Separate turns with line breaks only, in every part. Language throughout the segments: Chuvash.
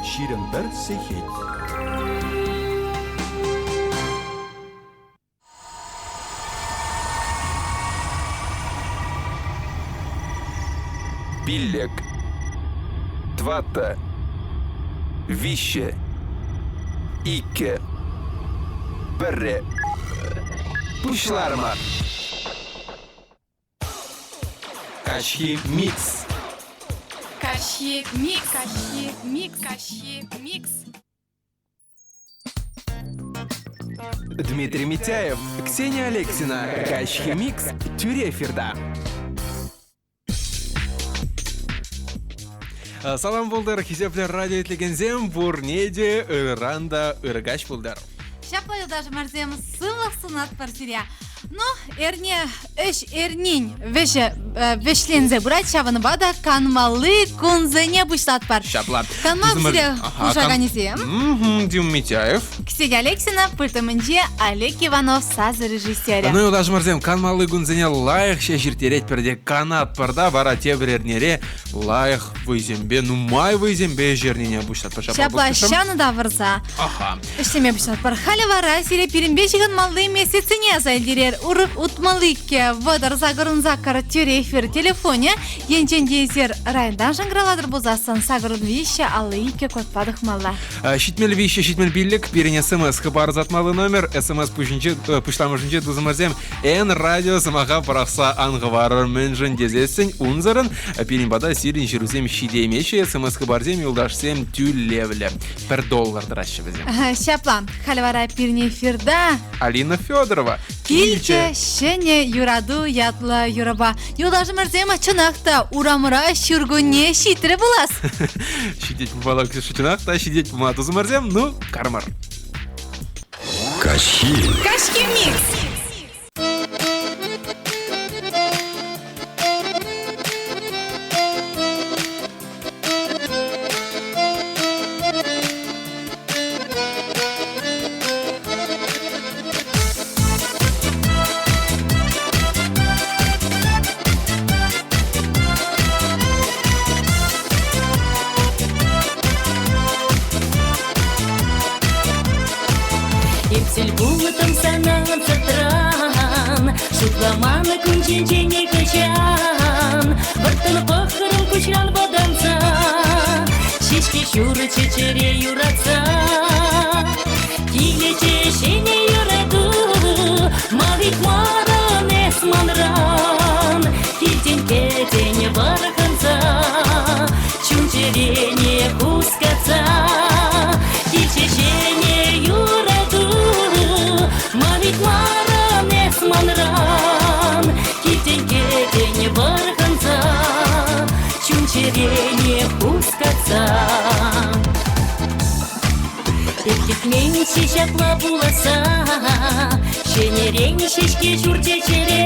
21 сехет. Пиллӗк, тӑваттӑ, виҫҫӗ, иккӗ, пӗрре. Пуҫларӑмӑр! Каҫхи микс.
Каҫхи микс. Каҫхи микс. Каҫхи микс.
Дмитрий Митяев, Ксения Алексина, Каҫхи микс тӳре эфирта. Салам пултӑр, хисеплӗ радио итлекенсем, пурне те ырран та ырӑ каҫ пултӑр.
Ҫапла, юлташӑмӑрсем, сывлӑх сунатпӑр сире. Ну, эрне ӗҫ эрнин вӗҫӗ вӗҫленсе пырать, ҫавӑнпа та канмалли кунсене пуҫлатпӑр.
Ҫапла.
Канма сире хушаканӗсем.
Дим Митяев.
Ксения Алексина, пультӑмӗнче Олег Иванов сасӑ режиссерӗ.
Ну, юлташӑмӑрсем, канмалли кунсене лайӑх ҫеҫ ирттеретпӗр те канатпӑр та, вара тепӗр эрнере лайӑх вӑйсемпе, нумай вӑйсемпе ӗҫ эрнине пуҫлатпӑр.
Ҫапла ҫанӑ тавӑрса.
Аха.
Ӗҫлеме пуҫлатпӑр. Халӗ вара сире пирӗнпе ҫыхӑнмалли меслетсене аса илтерер. Урӑх утмалли иккӗ вӑтӑр сакӑрӑн саккӑр тӳрӗ эфир телефонӗ. Енчен те эсир районтан шӑнкӑравлатӑр пулсассӑн сакӑрӑн виҫҫӗ аллӑ иккӗ кодпа тухмалла.
Ҫитмӗл виҫҫӗ ҫитмӗл пиллӗк пирӗн СМС хыпар ӑсатмалли номер. СМС пуҫӗнче пуҫламӑшӗнче тусӑмӑрсем Н радио сӑмаха пӑрахса ан хӑварӑр мӗншӗн тесессӗн унсӑрӑн пирӗн пата сирӗн ҫырусем ҫитеймеҫҫӗ СМС хыпарсем юлташсем тӳлевлӗ. Пӗр доллар тӑраҫҫӗ вӗсем.
Ҫапла, халь вара пирӗн эфирта
Алина Федорова
Килчӗ ҫӗнӗ юрату ятлӑ юрӑпа. Юлташӑмӑрсем чӑнах та урамра ҫуркунне ҫитрӗ пулас.
Ҫитет пулмалла, Ксюша, чӑнах та ҫитет пулма тусӑмӑрсем, ну, кармӑр.
Каҫхи.
Каҫхи микс.
Эпсел пулӑттӑм сана ӑнсӑртран, Шутламан кун ҫинчен нихӑҫан. Вӑрттӑн пӑхрӑм куҫран вӑтанса, Ҫеҫке ҫурчӗ чӗре юратса. Килӗччӗ ҫӗнӗ юрату, Ма ыйтмарӑн эс манран? Килтен кӗтен вӑркӑнса, Чун-чӗрене хускатса. Килчӗ ҫӗнӗ юрату, Ма ыйтмарӑн эс манран? Килтен кӗтен вӑркӑнса, Чун-чӗрене хускатса. Эп кӗтменччӗ ҫапла пуласса, Ҫӗнӗрен ҫеҫке ҫурчӗ чӗре.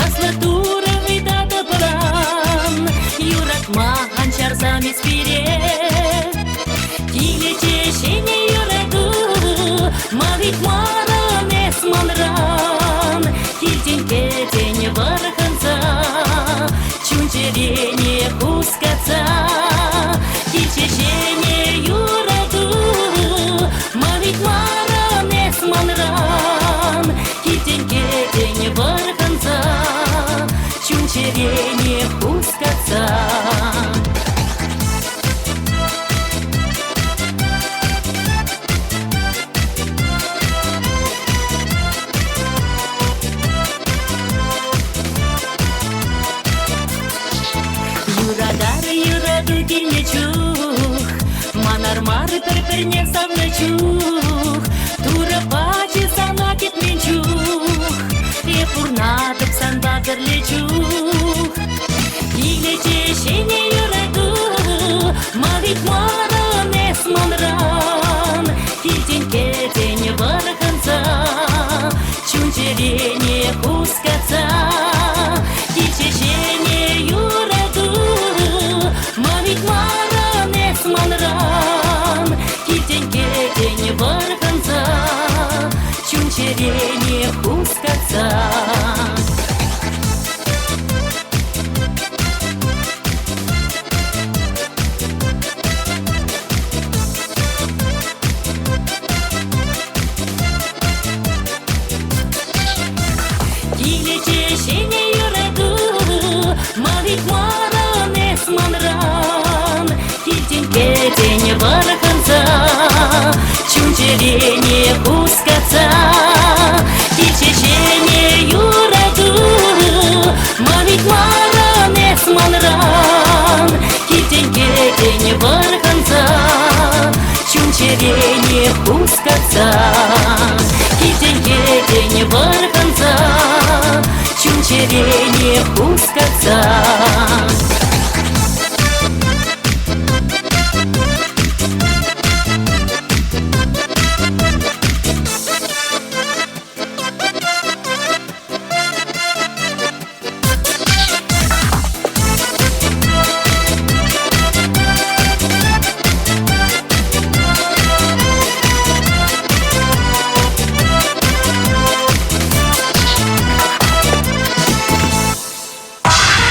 Аслӑ Турӑ ыйтатӑпран, Юратма ан чарсам эс пире. Килӗччӗ ҫӗнӗ юрату, Ма ыйтмарӑн эс манран? Килтен кӗтен вӑркӑнса, Чун-чӗрене хускатса. Килчӗ ҫӗнӗ юрату, Ма ыйтмарӑн эс манран? Килтен кӗтен вӑркӑнса, Чун-чӗрене хускатса. Юратар юрату килнӗ чух, Манар мар пӗр-пӗрне савнӑ чух, Турӑ пачӗ сана кӗтмен чух, Эп пурнатӑп санпа пӗрле чух. Килӗччӗ ҫӗнӗ юрату, Ма ыйтмарӑн эс манран? Килтен кӗтен вӑркӑнса, Чун-чӗрене хускатса. Килчӗ ҫӗнӗ юрату, Ма ыйтмарӑн эс манран? Килтен кӗтен вӑркӑнса, Чун-чӗрене хускатса. Килчешене юрату, Малик маран эс манран. Килтен кетен вӑркӑнса, Чун-чӗрене хускатса. Килчешене юрату, Малик маран эс манран. Килтен кетен вӑркӑнса, Чун-чӗрене хускатса. Килтен кетен вӑркӑнса, Чун-чӗрене хускатса.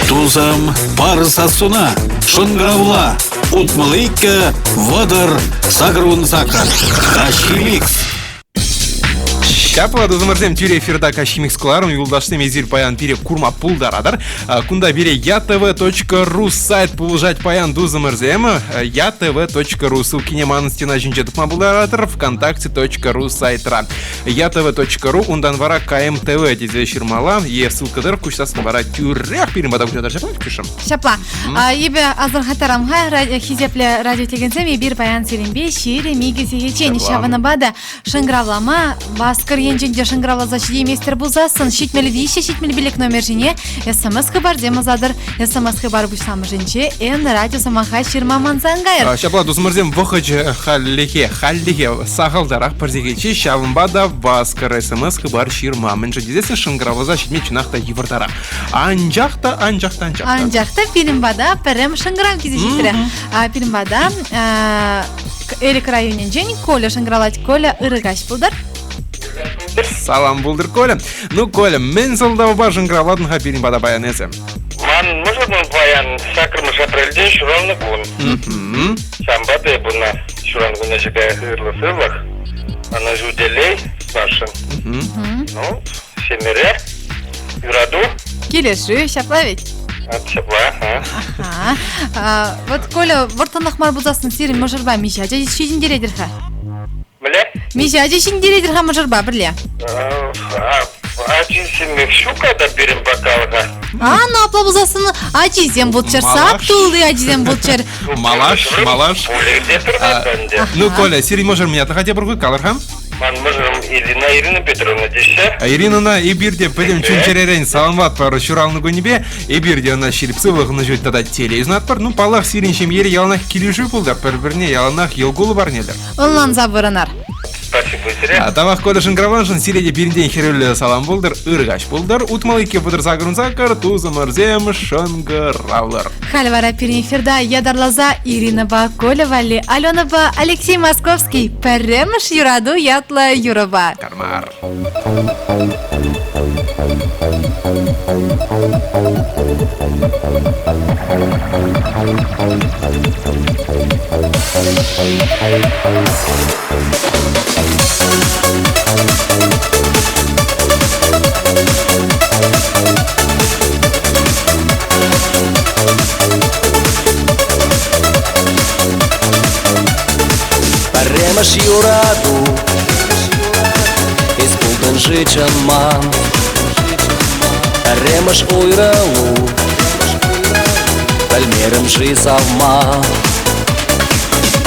Тусам, пар сассуна, шӑнкӑравла, 62 30 88. Каҫхи микс.
Ҫапла, тусӑмӑрсем, тӳрӗ эфирта каҫхи микс кӑларӑм юлташсем эсир паян пире курма пултаратӑр. Кунта пире yatv.ru сайт пулӑшать паян тусӑмӑрсем. yatv.ru ссылкине манӑн стена ҫинче тупма пултаратӑр вконтакте.ру сайтра. yatv.ru унтан вара КМТВ тесе ҫырмалла е ссылка тӑрӑх куҫсассӑн вара тӳрех пирӗн пата куҫатӑр. Ҫапла, Ксюша?
Ҫапла. Эпӗ асӑрхаттарам-ха, хисеплӗ радиотекенсем, эпир паян сирӗнпе 22 сехетчен ҫавӑнпа та шӑнкӑравлама васкӑр енчен те шӑнкӑравласа ҫитейместӗр пулсассӑн 73 75 номер ҫине СМС хыпарсем ӑсатӑр. СМС хыпар пуҫламӑшӗнче Н радио сӑмаха ҫырма мансан кайӑр.
Ҫапла, тусӑмӑрсем, вӑхӑчӗ хальлӗхе, хальлӗхе сахалтарах пӗр сехетче, ҫавӑнпа та васкӑр СМС хыпар ҫырма. Мӗншӗн тесессӗн шӑнкӑравласа ҫитме чӑнах та йывӑртарах. Анчах та, анчах та, анчах та.
Анчах та пирӗн пата пӗрремӗш шӑнкӑрав килсе ҫитрӗ. Пирӗн пата Элӗк районӗнчен Коля шӑнкӑравлать. Коля, ырӑ каҫ пултӑр.
Салам пултӑр, Коля. Ну, Коля, мӗн сӑлтавпа шӑнкӑравлатӑн-ха пирӗн пата паян эсӗ?
Ман мӑшӑрӑн паян саккӑрмӗш апрельте ҫуралнӑ кун. Ҫавӑнпа та эп ӑна ҫуралнӑ кун ячӗпе ырлӑх-сывлӑх, ӑнӑҫу телей сунасшӑн. Ну, ҫемьере юрату.
Килӗшӳ, ҫапла ведь?
Ҫапла,
а. Вот, Коля, вӑрттӑнлӑх мар пулсассӑн сирӗн мӑшӑрпа миҫе ача ҫитӗнтеретӗр-ха?
Мӗнле?
Миҫе ача ҫитӗнтеретӗр-ха мӑшӑрпа пӗрле?
Ачисемех ҫук-ха та пирӗн паталӑха.
А, ну апла пулсассӑн ачисем пулччӑр, сап тулли ачисем пулччӑр.
Малаш, малаш. Ну, Коля, сирӗн мӑшӑр мӗн ятлӑ-ха тепӗр хут калӑр-ха?
Ман мӑшӑрӑм Ирина, Ирина Петровна теҫҫӗ.
Иринӑна эпир те пӗтӗм чун-чӗререн саламлатпӑр ҫуралнӑ кунӗпе. Эпир те ӑна ҫирӗп сывлӑх ӑнӑҫу тата телей сунатпӑр. Ну, паллах, сирӗн ҫемьере яланах килӗшӳ пултӑр, пӗр-пӗрне яланах йӑл-кулӑ парнелӗр.
Ӑнланса пурӑнар.
Спасибо сире.
Тавах Коля шӑнкӑравланшӑн сире те пирӗнтен хӗрӳллӗ салам пултӑр, ырӑ каҫ пултӑр. 62 вӑтӑр сакӑр тусӑмӑрсем шӑнкӑравлӑр.
Халь вара пирӗн эфирта ятарласа Иринӑпа Коля валли Аленӑпа Алексей Московский пӗрремӗш юрату ятлӑ юрӑпа.
Кармар.
Пӗрремӗш юрату Эс пултӑн-ши чӑн ман Пӗрремӗш уйрӑлу Пӗлмерӗм-ши савма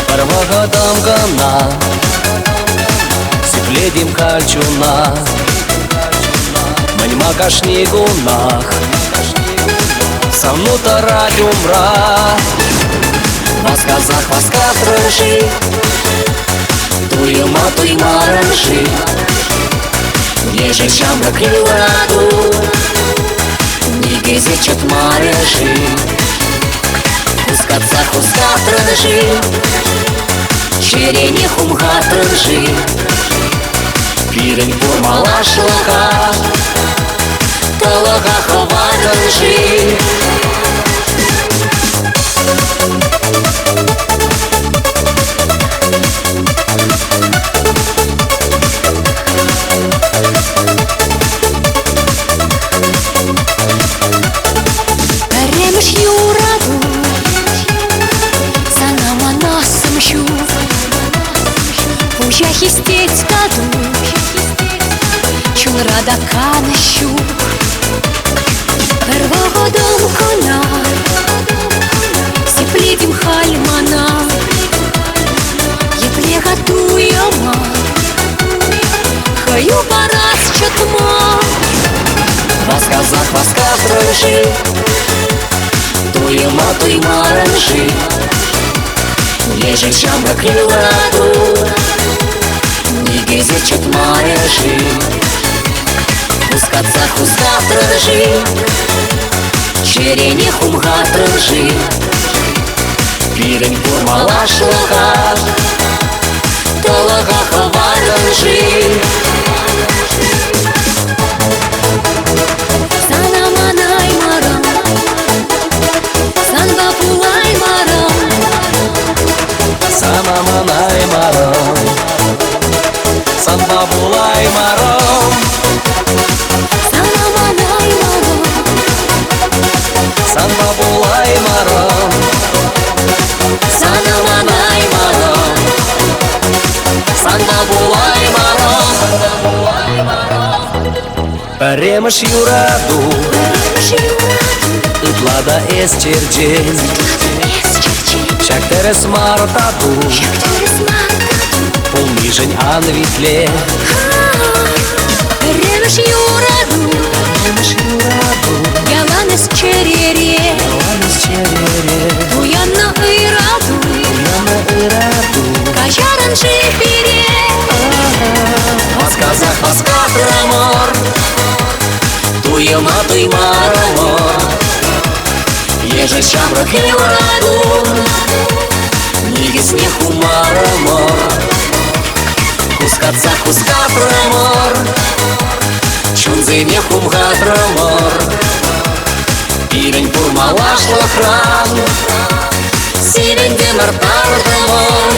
Пӗр вӑхӑтӑм кӑна Сиплетӗм халь чуна Мӗн-ма кашни кунах Савну тӑрать умра Васкасах васкатрӑм-ши Туйӑма туймарӑм-ши Ешӗл ҫамрӑк юрату Никӗсе чӑтмарӗ-ши Хускатса хускатрӑн-ши Чӗрене хумхатрӑн-ши Пирӗн пур малашлӑха Тӑлӑха хӑварӑн-ши Канӑҫ ҫук Пӗр вӑхӑтӑм кӑна Сиплетӗм халь мана Епле-ха туйӑма Хӑю парас чӑтма
Васкасах васкатрӑн-ши Туйӑма туймарӑн-ши Ешӗл ҫамрӑк юрату Никӗсе чӑтмарӗ-ши Хускатса хускатрӑн-ши Чӗрене хумхатрӑн-ши Пирӗн пур малашлӑха Тӑлӑха хӑварӑн-ши
Сана манаймарӑм Санпа пулаймарӑм
Сана манаймарӑм Санпа пулаймарӑм
Сана манаймарӑм
Санпа пулаймарӑм
Сана
манаймарӑм Санпа пулаймарӑм Пӗрремӗш юрату Ытла та эс черчен Ҫак тӗрӗс мар тату Пулнишӗн ан витле
Пӗрремӗш юрату
Пӗрремӗш юрату
Ялан эс чӗрере
Ялан эс чӗрере
Туяннӑ ырату
Туяннӑ ырату
Каҫарӑн-ши пире
Васкасах васкатрӑмӑр Туйӑма туймарӑмӑр Ешӗл ҫамрӑк юрату Никӗсне хумарӑмӑр Хускатса хускатрӑмӑр Чунсене хумхатрӑмӑр Пирӗн пур малашлӑхран Сивӗнтӗмӗр тартӑмӑр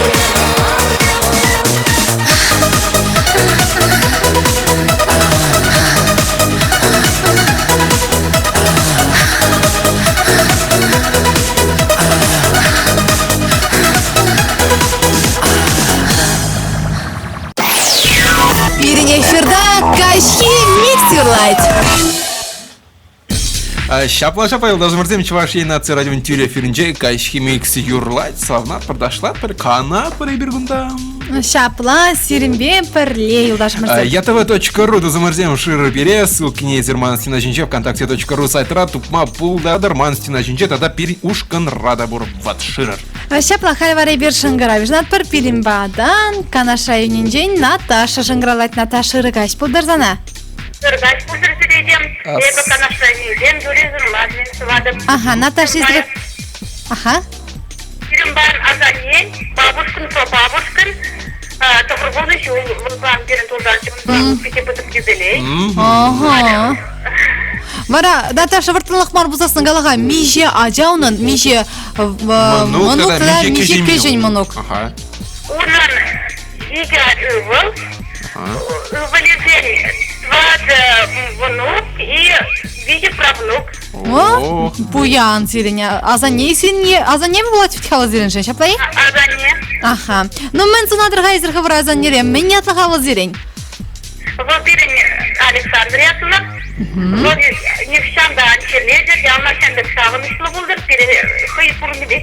Пирӗн эфирта каҫхи микс юрлать.
Ҫапла ҫапла юлташӑмӑрсем Чӑваш Ен наци радион тӳрӗ эфирӗнче каҫхи микс юрлать. Савнатпӑр, ташлатпӑр, канатпӑр эпир кунта.
Ҫапла сирӗнпе пӗрле юлташӑмӑрсем.
ЯТВ.ру тусӑмӑрсем шырӑр пире. Ссылкине эсир ман стена ҫинче ВКонтакте.ру сайтра тупма пултаратӑр. Ман стена ҫинче тата пирӗн ушкӑнра та пур. Ват шырӑр.
Ҫапла халь вара эпир шӑнкӑрав йышӑнатпӑр. Пирӗн патан Канаш районӗнчен Наташа шӑнкӑравлать. Наташа, ырӑ каҫ пултӑр сана.
Ырӑ каҫ пултӑр сире Эпӗ Канаш районӗнчен Юрий Зурмазин сыватӑп.
Аха, Наташа Изре... Аха.
Пирӗн асаннен, бабушкӑн, прабабушкӑн тӑхӑрвунӑ ҫул вӑл пирӗн тултарчӗ. Питӗ пысӑк юбилей.
Ага. Вара Наташа вӑрттӑнлӑх мар пулсассӑн кала-ха, миҫе ача унӑн, миҫе мӑнук тата миҫе кӗҫӗн мӑнук?
Ага.
Унӑн икӗ ывӑл, ывӑлӗсен тӑватӑ внук и виҫӗ правнук.
О, пуян сирӗн. Асанне сирӗн асанне пулать вӗт-ха сирӗншӗн, ҫапла-и?
Асанне.
Аха. Ну, мӗн сунатӑр-ха эсир хӑвӑр асаннере? Мӗн ятлӑ-ха вӑл сирӗн?
Вӑл пирӗн Александр ятлӑ. Вӑл нихҫан та ан чирлетӗр, яланах ҫан пек савӑнӑҫлӑ пултӑр, пире хӑй пурӑннипе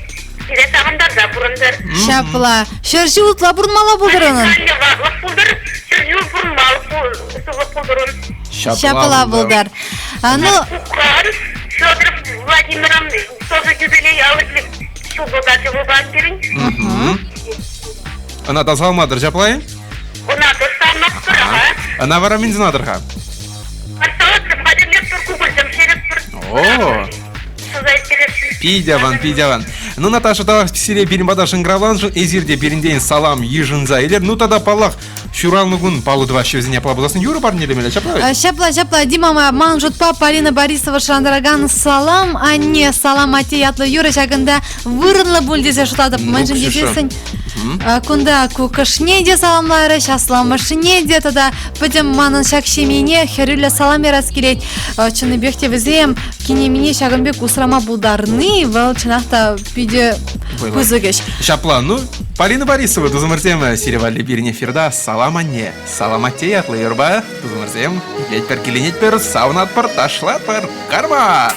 пире савӑнтарса пурӑнтӑр.
Ҫапла. Ҫӗр ҫул ытла пурӑнмалла пултӑр унӑн.
Канлӗ ватлӑх пултӑр, 100 ҫул пурӑнмалӑх сывлӑх пултӑр ун.
Ҫапла пултӑр. Ну,
Куккан Федоров Владимирӑн тоже юбилей алӑкли ҫул пултарчӗ вулкан пирӗн.
Ӑна тасалматӑр ҫапла-и?
Ӑна тӑрсамастпӑр, аха.
Ӑна вара мӗн сӑнатӑр-ха?
Патшалӑхсем хатӗрлетпӗр, кукӑльсем ҫӗретпӗр.
О! Питӗ аван, питӗ аван. Ну, Наташа, тавах сире пирӗн пата шӑнкӑравланшӑн эсир те пирӗнтен салам йышӑнса илер. Ну, тата, паллах, ҫуралнӑ кун паллӑ тӑваҫҫӗ вӗсене апла пулсассӑн юрӑ парнелемелле, ҫапла ведь?
Ҫапла, ҫапла, Дима, ман шутпа Полина Борисова шӑрантаракан «Салам, анне, салам, атте» ятлӑ юрӑ ҫакӑнта вырӑнлӑ пуль тесе шутлатӑп.
Ну,
Мӗншӗн
Ксюша.
тесессӗн... Кунта кукӑшне те саламларӗҫ, асламӑшне те тата пӗтӗм манӑн ҫак ҫемьене хӗрӳллӗ салам ярас килет. Чӑннипех те вӗсем кинемине ҫакӑн пек усрама пултарни вӑл чӑнах та питӗ пысӑк ӗҫ.
Ҫапла, ну, Полина Борисова, тусӑмӑрсем, сире валли пирӗн эфирта «Салам, анне, салам, атте» ятлӑ юрпа. Тусӑмӑрсем, итлетпӗр, киленетпӗр, савӑнатпӑр, ташлатпӑр, карма!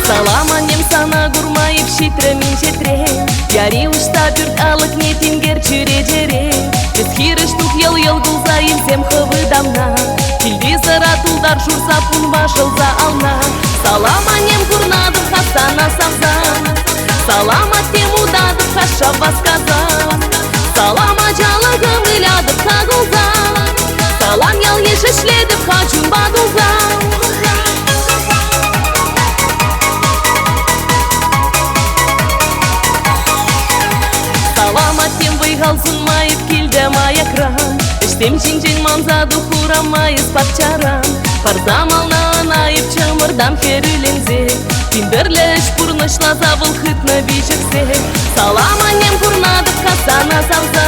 Салам, аннем, сана курмайӑп ҫитрӗм инҫетрен. Яри уҫса пӳрт алӑкне тинкер чӳречерен. Эс хирӗҫ тух йӑл-йӑл кулса илсем хӑв ытамна. Килти сӑра тултар шурса пунпа шӑлса ална. Салам, аннем, курнатӑп-ха сана савса. Салам, аттем, утатӑп-ха шав васкаса. Салам, ачалӑхӑм, вылятӑп-ха кулса. Салам, ял-йыш, ӗҫлетӗп-ха чунпа тулса. Салам, аттем, вӑй-хал сунмайӑп килтӗм аякран. Ӗҫсем ҫинчен манса тух хурамайӑс пахчаран. Парсам ална ӑна эп чӑмӑртам хӗрӳленсе. Тин пӗрле ӗҫ пурнӑҫласа вӑл хытнӑ пиҫӗхсе. Салам, аннем, курнатӑп-ха сана савса.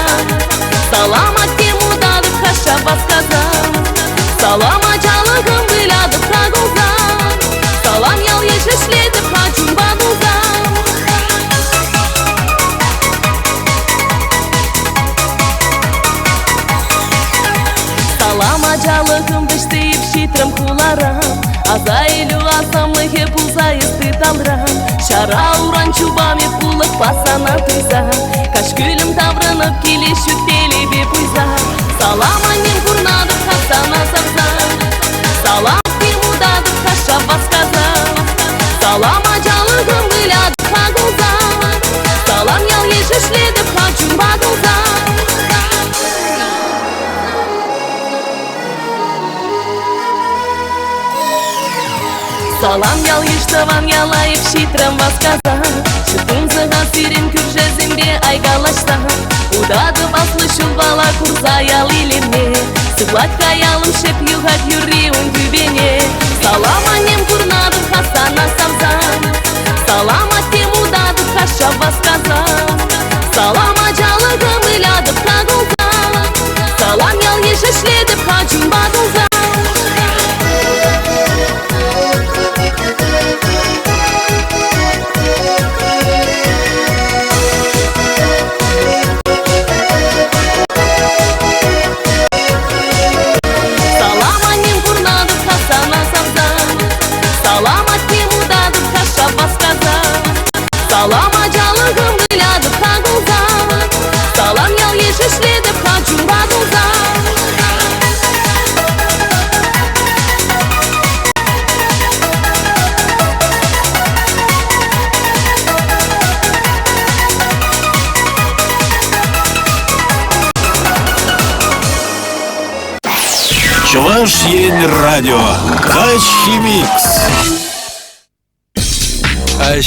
Салам, аттем, утатӑп-ха шав васкаса. Салам, ачалӑхӑм, вылятӑп-ха кулса. Салам, ял-йыш, ӗҫлетӗп-ха чунпа тулса. Салам, ачалӑхӑм, вӗҫсе эп ҫитрӗм хуларан. Аса илӳ асамлӑхӗ пулса эс тыталран. Ҫара уран чупам эп улӑхпа сана туйса. Каҫ кӳлӗм таврӑнӑп киле ҫут телейпе пуйса. Салам, аннем, курнатӑп-ха сана савса. Салам, тем утатӑп-ха шав васкаса. Салам, ачалӑхӑм, вылятӑп-ха кулса. Салам, ял-йыш, ӗҫлетӗп-ха чунпа тулса. Салам, ял-йыш, тӑван яла эп ҫитрӗм васкаса. Ҫутунсӑха сирӗн кӳршӗсемпе ай калаҫса. Утатӑп аслӑ ҫулпала курса ял илемне. Сывлать-ха ялӑм шеп юхать юрри ун тӳпене. Салам, аннем, курнатӑп-ха сана савса. Салам, аттем, утатӑп-ха шав васкаса. Салам, ачалӑхӑм, вылятӑп-ха кулса. Салам, ял-йыш, ӗҫлетӗп-ха чунпа тулса. Салам, аннем, курнатӑп-ха сана савса. Салам, аттем, утатӑп-ха шав васкаса. Салам, ачалӑхӑм, вылятӑп-ха кулса. Салам, ял-йыш, ӗҫлетӗп-ха чунпа тулса.
Чӑваш Ен радио. Каҫхи микс.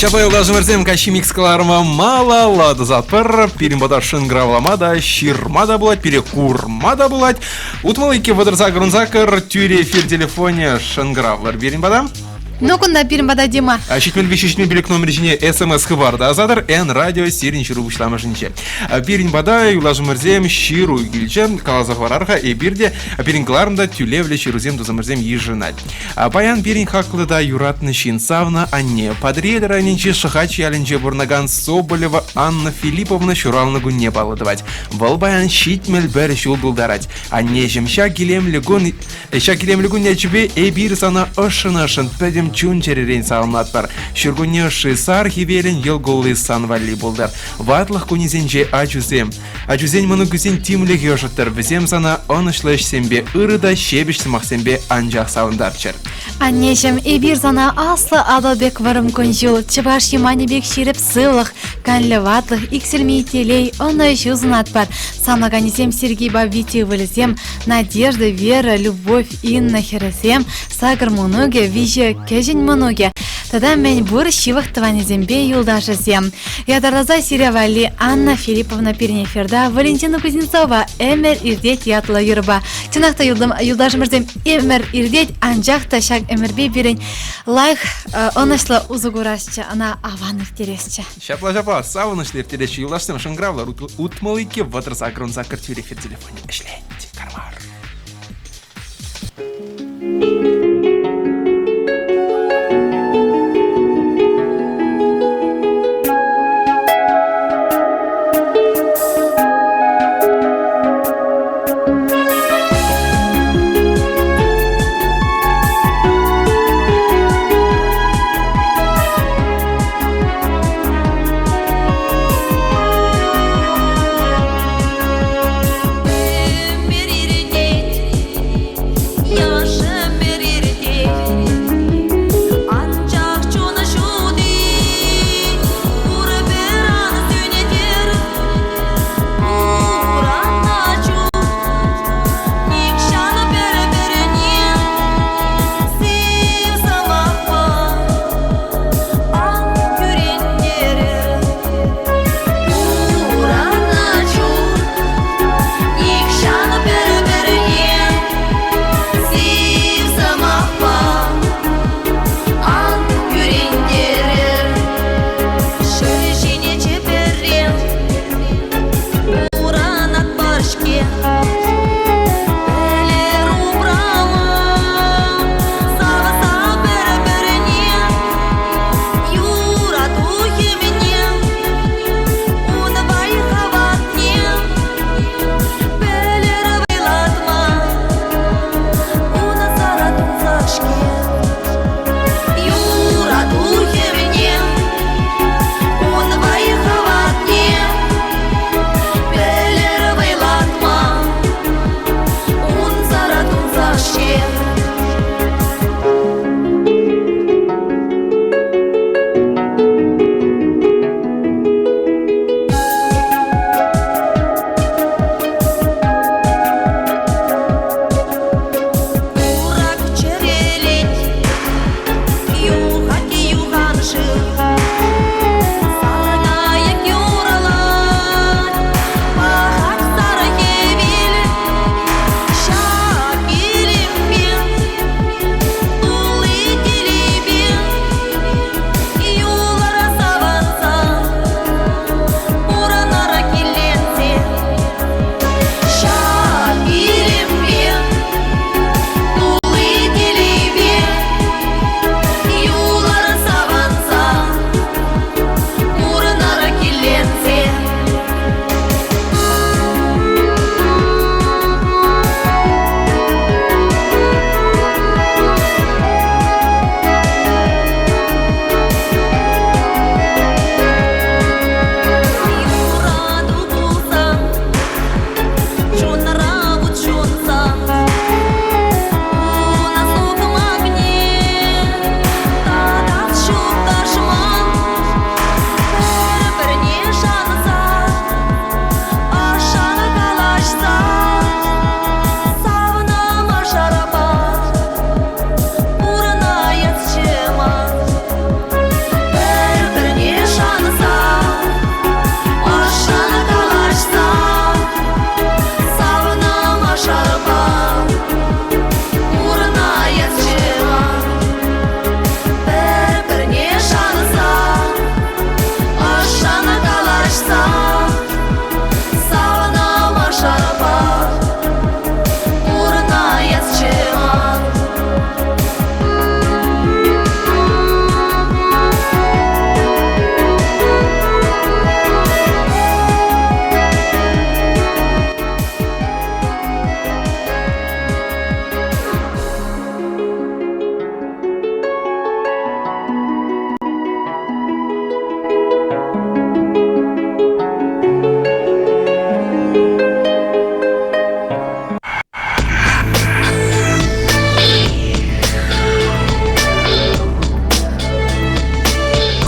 Ҫапла юлташӑмӑрсем каҫхи микс кӑларӑма малалла тӑсатпӑр. Пирӗн пата шӑнкӑравлама та, ҫырма та пулать, пире курма та пулать. 62 38 тӳрӗ эфир телефонӗ шӑнкӑравлӑр пирӗн пата.
Ну, кунта пирӗн пата Дима.
73 75 номер ҫине СМС хыпар та ӑсатӑр. Н радио сирӗн ҫыру пуҫламӑшӗнче. Пирӗн пата юлташӑмӑрсем ҫыру килчӗ. Каласа хӑварар-ха, эпир те пирӗн кӑларӑм та тӳлевлӗ ҫырусем тусӑмӑрсем йышӑнать. Паян пирӗн хаклӑ та юратнӑ ҫын савнӑ анне Патӑрьел районӗнчи Шӑхач ялӗнче пурӑнакан Соболева Анна Филипповна ҫуралнӑ кунне паллӑ тӑвать. Вӑл паян 71 ҫул тултарать. Аннеҫӗм, ҫак илемлӗ кун ҫак илемлӗ кун ячӗпе эпир сана ӑшшӑн-ӑшшӑн пӗтӗм пӗтӗм чун-чӗререн саламлатпӑр. Ҫуркунне ӑшши сар хӗвелӗн йӑл кулли сан валли пултӑр. Ватлӑх кунӗсенче ачусем, ачусен мӑнукӗсен тимлӗхӗ ӑшӑттӑр, вӗсем сана ӑнӑҫлӑ ӗҫсемпе, ырӑ та ҫепӗҫ сӑмахсемпе анчах савӑнтарччӑр.
Аннеҫӗм, эпир сана аслӑ Атӑл пек вӑрӑм кун-ҫул, чӑваш юманӗ пек ҫирӗп сывлӑх, канлӗ ватлӑх, иксӗлми телей, ӑнӑҫу сунатпӑр. Самлаканӗсем Сергейпа Витя ывӑлӗсем, Надежда, Вера, Любовь, Инна хӗрӗсем, сакӑр мӑнукӗ, виҫӗ кӗҫӗн мӑнукӗ тата мӗнпур ҫывӑх тӑванӗсемпе юлташӗсем. Ятарласа сире валли Анна Филипповна пирӗн эфирта Валентина Кузнецова «Ӗмӗр иртет» ятлӑ юрӑпа. Чӑнах та, юлташӑмӑрсем, ӗмӗр иртет, анчах та ҫак ӗмӗрпе пирӗн лайӑх ӑнӑҫлӑ усӑ курасчӗ, ӑна аван ирттересчӗ.
Ҫапла ҫапла савӑнӑҫлӑ ирттереҫҫӗ юлташсем шӑнкӑравлӑ 62 38 тӳрех эфир телефонӗ ӗҫлет. Кармар.
Ӗмӗр иртет.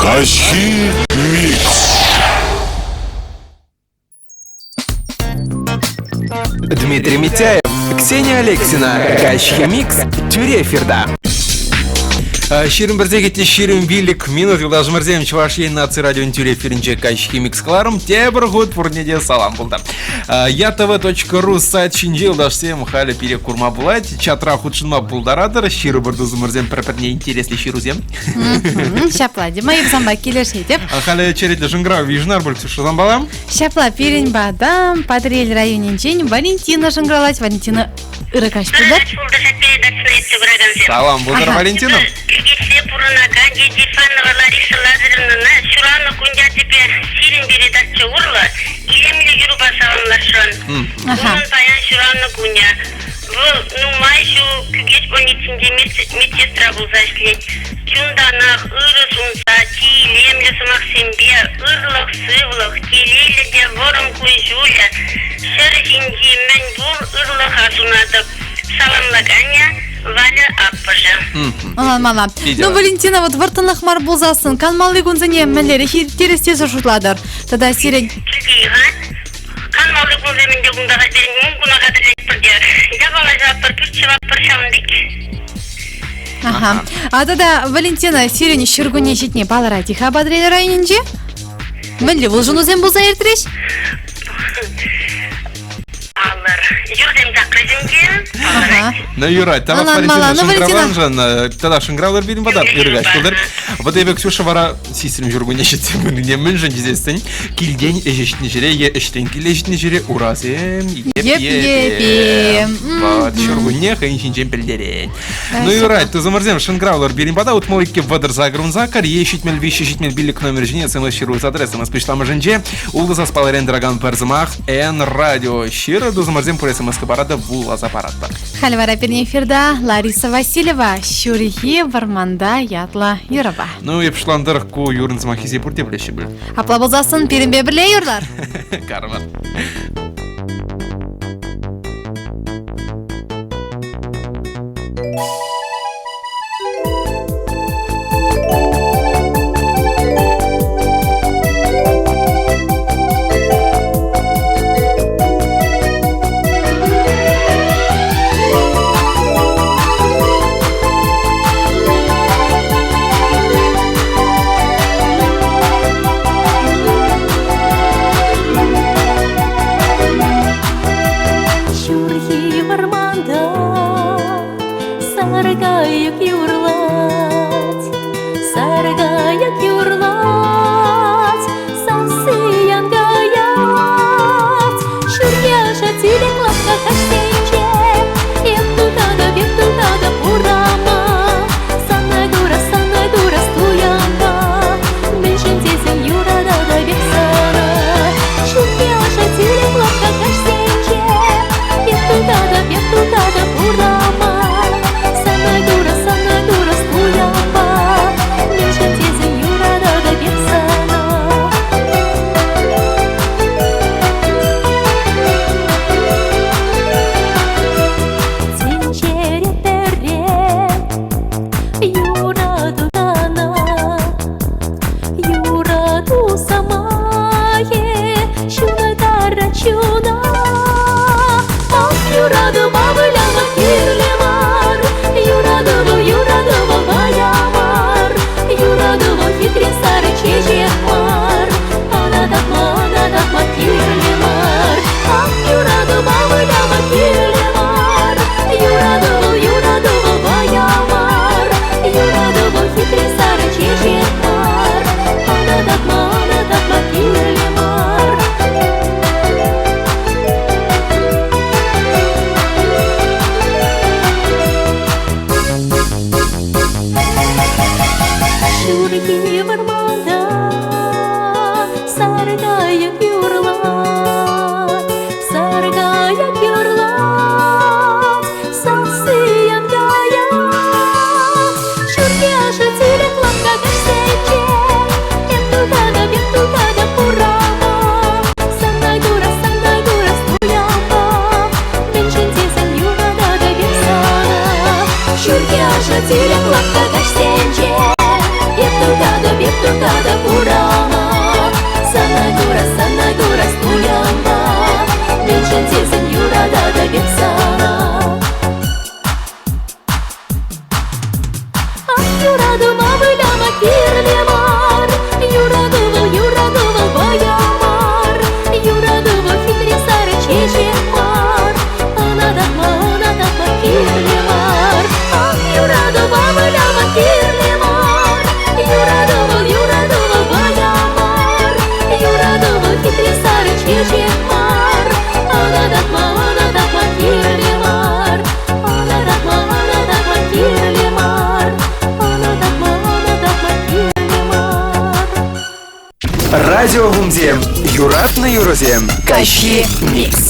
Каҫхи микс.
Дмитрий Митяев, Ксения Алексина, Каҫхи микс, тӳрӗ эфирта.
21 сехетте 25 минут юлташӑмӑрсем Чӑваш Ен наци радион тӳрӗ эфирӗнче каҫхи микс кӑларӑм тепӗр хут пурне те салам пултӑр. Yatv.ru сайт ҫинче юлташсем халӗ пире курма пулать. Чатра хутшӑнма пултаратӑр. Ҫырӑпӑр тусӑмӑрсем пӗр-пӗрне интереслӗ ҫырусем.
Ҫапла, Дима, эп санпа килӗшетӗп.
Халӗ черетлӗ шӑнкӑрав йышӑнар пуль, Ксюша, санпала.
Ҫапла, пирӗн пата Патӑрьел районӗнчен Валентина шӑнкӑравлать. Валентина, ырӑ каҫ пултӑр.
Салам пултӑр, Валентина.
Кӳкеҫре пурӑнакан Едифанова Лариса Лазаревнӑна ҫуралнӑ кун ячӗпе сирӗн передача урлӑ илемлӗ юрӑпа саламласшӑн. Унӑн паян ҫуралнӑ кунӗ. Вӑл нумай ҫул Кӳкеҫ больницинче медсестра пулса ӗҫлет. Чунтанах ырӑ сунса, чи илемлӗ сӑмахсемпе ырлӑх-сывлӑх, телейлӗ те вӑрӑм кун-ҫулӗ, ҫӗр ҫинчи мӗнпур ырлӑха сунатӑп. Саламлаканӗ Валя аппӑшӗ.
Ӑнланмалла. Ну, Валентина, вот вӑрттӑнлӑх мар пулсассӑн канмалли кунсене мӗнлерех ирттерес тесе шутлатӑр? Тата сирӗн
Килте-и-ха? Канмалли кунсем ӗнтӗ кунта хатӗр, мункуна хатӗрлетпӗр те. Япала ҫаватпӑр, пӳрт ҫӑватпӑр ҫавӑн пек.
Аха. А тата, Валентина, сирӗн ҫуркунне ҫитни палӑрать-и-ха Патӑрьел районӗнче? Мӗнле улшӑнусем пулса иртрӗҫ?
Паллӑр. Юрсем чакрӗҫ ӗнтӗ. Палӑрать.
Ну, юрать. Тавах,
Ӑнланмалла.
Валентина,
Ну, Валентина.
шӑнкӑравланшӑн. Тата шӑнкӑравлӑр пирӗн пата. Ырӑ каҫ пултӑр. Вот эпӗ, Ксюша, вара сисрӗм ҫуркунне ҫитсе пынине мӗншӗн тесессӗн килтен ӗҫе ҫитнӗ ҫӗре е ӗҫрен киле ҫитнӗ ҫӗре урасем
Йӗп-йӗпе.
Вот, ҫуркунне хӑйӗн ҫинчен пӗлтерет. Ну, юрать, тусӑмӑрсем, шӑнкӑравлӑр пирӗн пата 62 38 8 е 73 75 номер ҫине смс ҫыру сатӑр смс пуҫламӑшӗнче ултӑ саспаллӑрен тӑракан пӗр сӑмах Н радио ҫырӑ тусӑмӑрсем пур смс хыпара та вуласа паратпӑр.
Халь вара пирӗн эфирта Лариса Васильева «Ҫурхи вӑрманта» ятлӑ юрӑпа.
Ну, эп шутлантӑр, ку юрӑн сӑмаххисем пурте пӗлеҫҫӗ пуль.
Апла пулсассӑн пирӗнпе пӗрле юрлар.
Карман.
Юратӑва выляма кирлӗ мар. Юрату вӑл, юрату вӑл вӑйӑ мар. Юрату вӑл хитре сарӑ чечек мар. Ӑна татма, ӑна татма кирлӗ мар. Ах, юратӑва выляма кирлӗ мар. Юрату вӑл, юрату вӑл вӑйӑ мар. Юрату вӑл хитре сарӑ чечек мар. Ӑна татма, ӑна татма кирлӗ мар. Ӑна татма, ӑна татма кирлӗ мар. Ӑна татма, ӑна татма кирлӗ мар.
Радио Хумсем. Юратнӑ юрӑсем. Каҫхи микс.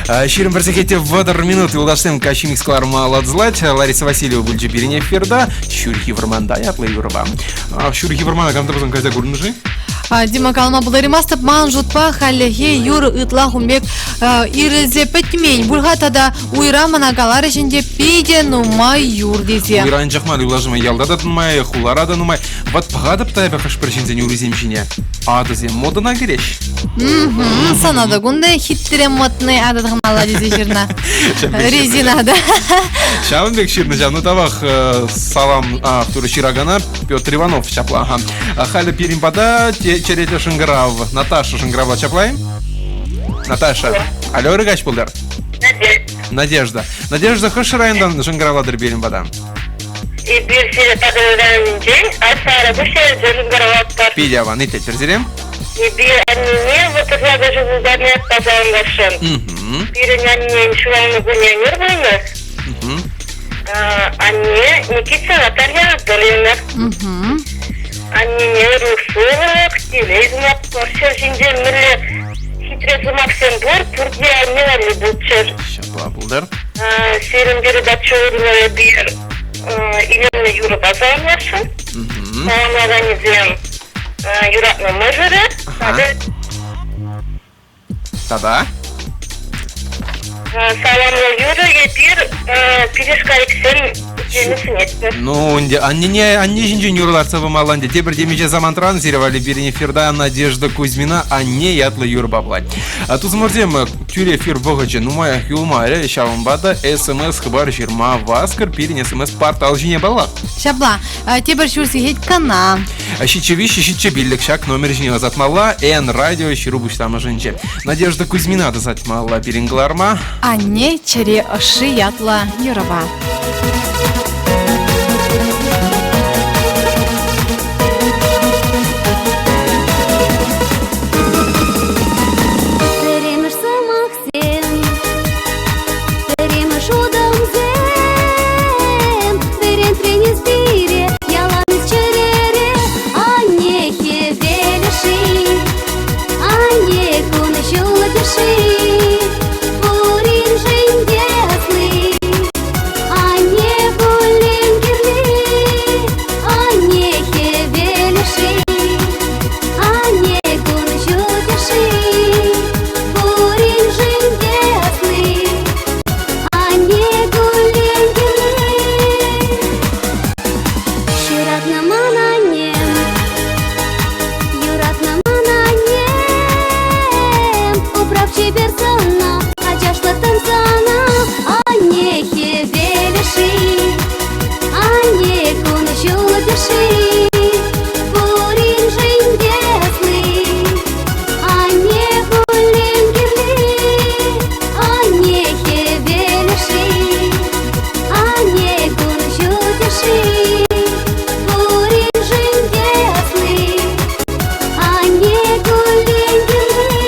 21 сехете 30 минут юлташсем каҫхи микс кӑларма ладзлать. Лариса Васильева пулчӗ пирӗн эфирта. Ҫурхи вӑрманта ятлӑ юрӑпа. Ҫурхи вӑрмана кам та пулсан кайса курнӑ-ши?
Дима калама пултараймастӑп, ман шутпа хальлӗхе юр ытлах ун пек ирӗлсе пӗтмен. Пуль-ха тата уйра мана каларӗҫ ӗнтӗ питӗ нумай юр тесе.
Уйра анчах мар, юлташӑм, ялта та нумай, хулара та нумай. Вот пӑхатӑп та эпӗ хӑш-пӗр ҫынсен урисем ҫине. Атӑсем модӑна кӗреҫ.
Сана та кунта хитре модный атӑ тӑхӑнмалла тесе ҫырнӑ. Резина да.
Ҫавӑн пек ҫырнӑ ҫав. Ну тавах салам автор ҫыракана Петр Иванов ҫапла. Аха. Халӗ пирӗн пата черетлӗ шӑнкӑрав. Наташа шӑнкӑравла ҫапла-и? Наташа. Алло, ырӑ каҫ пултӑр. Надежда. Надежда хӑш районтан шӑнкӑравлатӑр пирӗн пата?
Эпир сире Патӑрьел районӗнчен Асара пуҫҫерӗнче шӑнкӑравлатпӑр.
Питӗ аван, итлетпӗр сире.
Эпир аннене вӑтӑрла ҫул пултарнӑ ятпа саламласшӑн. Пирӗн аннен ҫуралнӑ кунӗ ӗнер пулнӑ. Анне Никита Наталья Анатольевна. Аннене ырлӑх-сывлӑх, телей сунатпӑр. Ҫӗр ҫинче мӗнле хитре сӑмахсем пур, пурте анне валли пулччӑр.
Ҫапла пултӑр.
Сирӗн передача урлӑ эпир илемлӗ юрӑпа саламласшӑн. Саламлаканӗсем юратнӑ мӑшӑрӗ тата
Тата?
Саламлӑ юрӑ эпир пилеш-кайӑксем итлеме сӗнетпӗр.
Ну, ӗнтӗ аннене анне ҫинчен юрӑ лартса пымалла ӗнтӗ. Тепӗр темиҫе самантран сире валли пирӗн эфирта Надежда Кузьмина «Анне» ятлӑ юрӑпа пулать. Тусӑмӑрсем, тӳрӗ эфир вӑхӑчӗ нумаях юлмарӗ, ҫавӑнпа та СМС хыпар ҫырма васкӑр пирӗн СМС-портал ҫине паллах.
Ҫапла, тепӗр ҫур сехет кӑна.
73 75 ҫак номер ҫине ӑсатмалла. Н радио ҫыру пуҫламӑшӗнче. Надежда Кузьмина тӑсатмалла пирӗн кӑларма.
Анне чӗре ӑшши ятлӑ юрӑпа.
Пӗрремӗш сӑмахсем, пӗрремӗш утӑмсем, вӗрентрен эс пире, ялан эс чӗрере. Анне хӗвелӗ-ши, анне кун-ҫулӗ-ши, пуриншӗн те асли. Анне пулин кирли, анне хӗвелӗ-ши, анне кун-ҫутӗ-ши, пуриншӗн те асли. Анне куллен кирли. Ҫуратнӑ ман аннем, юратнӑ ман аннем, управ чипер сана, ачашлаттӑм сана. Анне хӗвелӗ-ши, анне кун-ҫулӗ-ши, пуриншӗн те асли. Анне куллен кирли, анне хӗвелӗ-ши, анне кун-ҫутӗ-ши, пуриншӗн те асли. Анне куллен кирли.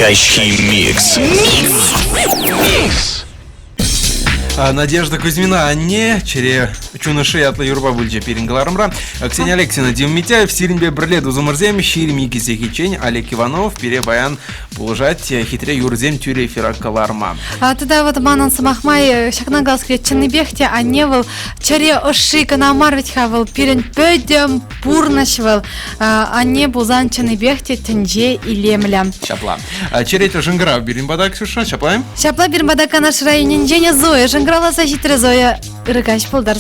Каҫхи микс. Микс.
Надежда Кузьмина анне чӗре чун ӑшши ятлӑ юрӑпа пулчӗ пирӗн кӑларӑмра. Ксения Алексина, Дим Митяев, сирӗнпе пӗрле тусӑмӑрсем 22 сехетчен Олег Иванов пире паян пулӑшать хитре юрӑсем тӳрӗ эфира кӑларма.
Тата вот манӑн сӑмах май ҫакна калас килет. Чӑннипех те анне вӑл чӗре ӑшши кӑна мар вӗт-ха вӑл пирӗн пӗтӗм пурнӑҫ вӑл. Анне пулсан чӑннипех те тӗнче илемлӗ.
Ҫапла. Черетлӗ шӑнкӑрав пирӗн пата, Ксюша, ҫапла-и?
Ҫапла пирӗн пата Канаш районӗнчен Зоя шӑнкӑравласа ҫитрӗ. Зоя, ырӑ каҫ пултӑр.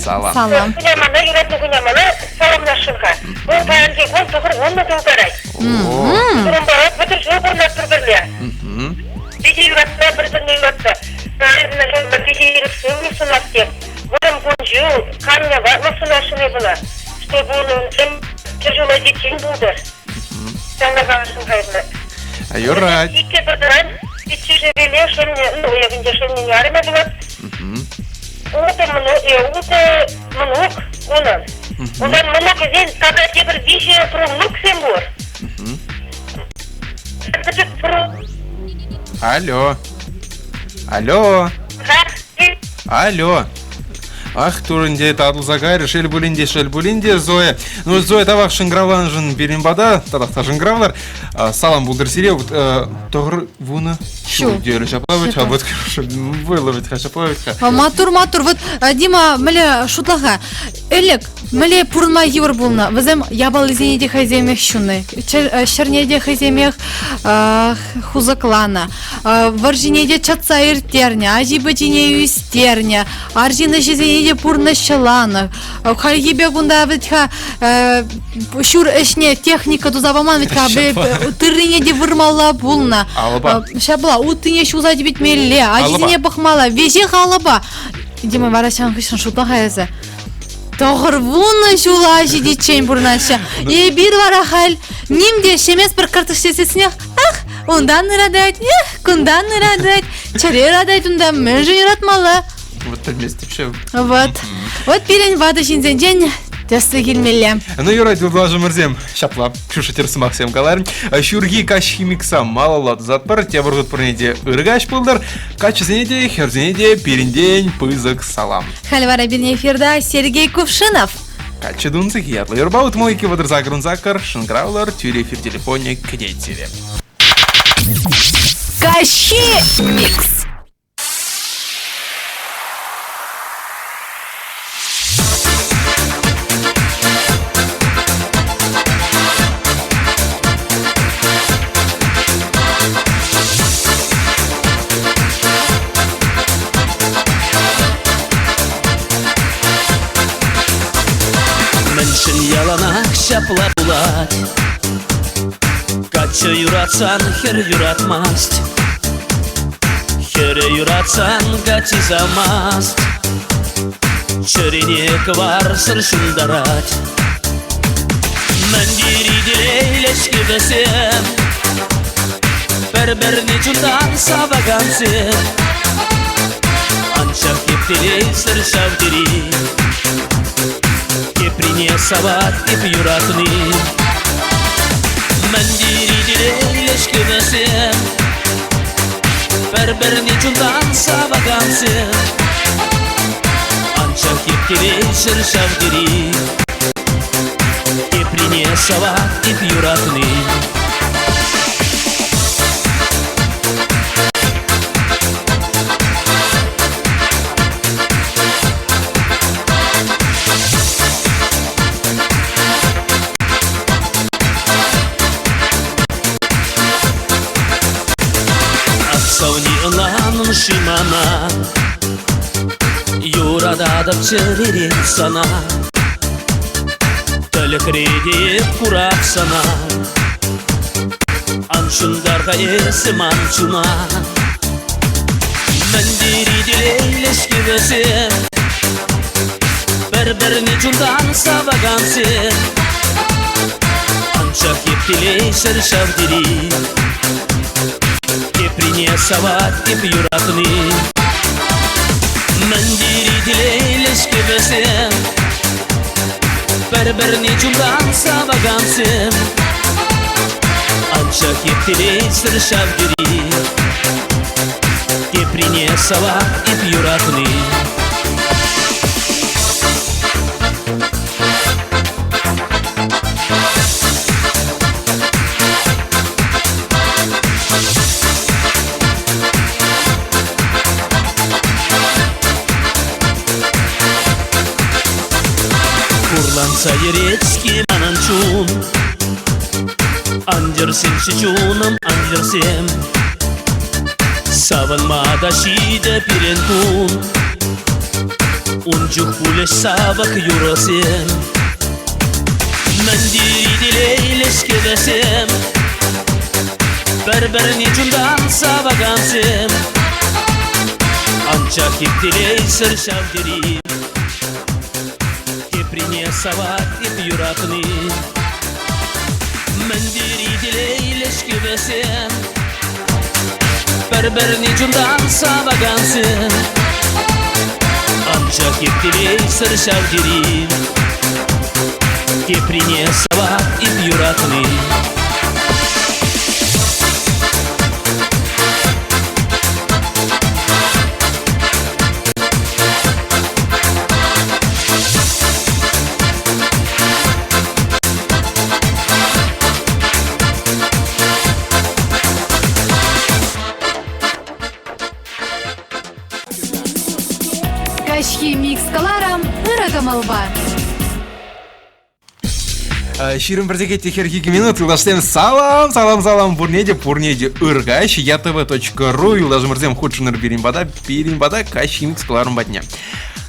Салам.
Салам.
Хунямана, юратнӑ хунямана саламласшӑн-ха. Вӑл паянхи кун тӑхӑр вуннӑ тултарать. Хурӑнпара вӑтӑр ҫул пурӑнатпӑр пӗрле. Питӗ юратса, пӗр-пӗрне юратса. Питӗ ирӗк сывлӑх сунас теп. Вӑрӑм кун-ҫул, каннӑ ватлӑх сунасшӑн эп ӑна. Чтобы унӑн чӗр ҫула ҫитсен пултӑр. Ҫавна каласшӑн кайнӑ.
Юрать.
Иккӗ пӗртӑран пиччӗшӗпеле шӑлнӗ, ну, ӗнтӗ шӑлнӗн арӑмӗ пулать. Ултӑ мӑнук, ултӑ мӑнук унӑн. Унтан мӑнукӗсен тата тепӗр виҫӗ правнуксем пур. Пӗчӗк
Алло. Алло. Алло. Ах, турӑнте татӑлса кайрӗ, шел пулин те, шел пулин те, Зоя. Ну, Зоя, тавах шӑнкӑравланӑшӑн пирӗн пата, татах та шӑнкӑравлар. Салам пултӑр сире. Вот, тӑхӑр вунӑ ҫул терӗ ҫапла вӗт-ха, вот вӑйлӑ вӗт-ха, ҫапла вӗт-ха.
Матур, матур. Вот, Дима, мӗнле шутлаха, Ӗлӗк мӗнле пурӑнма йывӑр пулнӑ, вӗсем япалисене те хӑйсемех ҫуннӑ, ҫӗрне те хӑйсемех хусӑкланӑ, вӑрҫине те чӑтса ирттернӗ, ачи-пӑчине ӳстернӗ, арҫын ӗҫӗсене те пурнӑҫланӑ. Хальхи пек унта вӗт-ха ҫур ӗҫне техника туса паман вӗт-ха, тыррине те вырмалла пулнӑ.
Алӑпа.
Ҫапла, уттине ҫуса типӗтмелле, ачисене пӑхмалла, веҫех алӑпа. Дима вара ҫавӑн хыҫҫӑн шутла-ха эсӗ. Тӑхӑр вунӑ ҫула ҫитиччен пурӑнаҫҫӗ. Эпир вара халь ним те ӗҫлеместпӗр картишсессинех. Ах, унтан ыратать, эх, кунтан ыратать, чӗре ыратать унта, мӗншӗн ыратмалла?
Вот пӗлместӗп ҫав.
Вот. Вот пирӗн ватӑ ҫынсенчен тӗслӗх илмелле.
Ну, юрать, юлташӑмӑрсем, ҫапла, Ксюша тӗрӗс сӑмахсем каларӗ. Ҫурхи каҫхи микса малалла тӑсатпӑр. Тепӗр хут пурне те ырӑ каҫ пултӑр. Каччӑсене те, хӗрсене те пирӗнтен пысӑк салам.
Халь вара пирӗн эфирта Сергей Кувшинов.
Каччӑ тунсӑх ятлӑ юрпа 62 38 сакӑр шӑнкӑравлӑр тӳрӗ эфир телефонӗ кӗтет сире.
Каҫхи микс.
Мӗншӗн яланах ҫапла пулать? Каччӑ юратсан хӗр юратмасть. Хӗре юратсан каччи савмасть. Чӗрене кӑварсӑр ҫунтарать. Мӗн тери телейлӗ-ҫке вӗсем, Пӗр-пӗрне чунтан савакансем. Анчах эп телейсӗр ҫав тери, Теприне савать эп юратни. Мӗн тери телейлӗ-ҫке вӗсем, Пӗр-пӗрне чунтан савакансем. Анчах эп телейсӗр ҫав тери, Теприне савать эп юратни. Савни ӑнланӑн-ши мана? Юрататӑп чӗререн сана. Тӗлӗкре те эп курап сана. Ан ҫунтар-ха эсӗ ман чуна. Мӗн тери телейлӗ-ҫке вӗсем, Пӗр-пӗрне чунтан савакансем. Анчах эп телейсӗр ҫав тери, Теприне савать эп юратни. Мӗн тери телейлӗ-ҫке вӗсем, Пӗр-пӗрне чунтан савакансем. Анчах эп телейсӗр ҫав тери. Теприне савап эп юратни. Хурланса йӗрет-ҫке манӑн чун. Ан йӗрсемччӗ, чунӑм, ан йӗрсем. Савӑнма та ҫитӗ пирӗн кун. Ун чух пулӗҫ савӑк юрӑсем. Мӗн тери телейлӗ-ҫке вӗсем. Пӗр-пӗрне чунтан савакансем. Анчах эп телейсӗр ҫав тери. Теприне савать эп юратни. Мӗн тери телейлӗ-ҫке вӗсем. Пӗр-пӗрне чунтан савакансем. Анчах эп телейсӗр ҫав тери. Теприне савать эп юратни.
Каҫхи микс кӑларӑм ырӑ кӑмӑлпа.
21 сехет те 42 минут. Юлташсем, салам, салам, салам пурне те, пурне те ыр каҫ. ЯТВ.ру юлташӑмӑрсем хутшӑнӑр пирӗн пата, пирӗн пата каҫ микс кӑларӑм патне.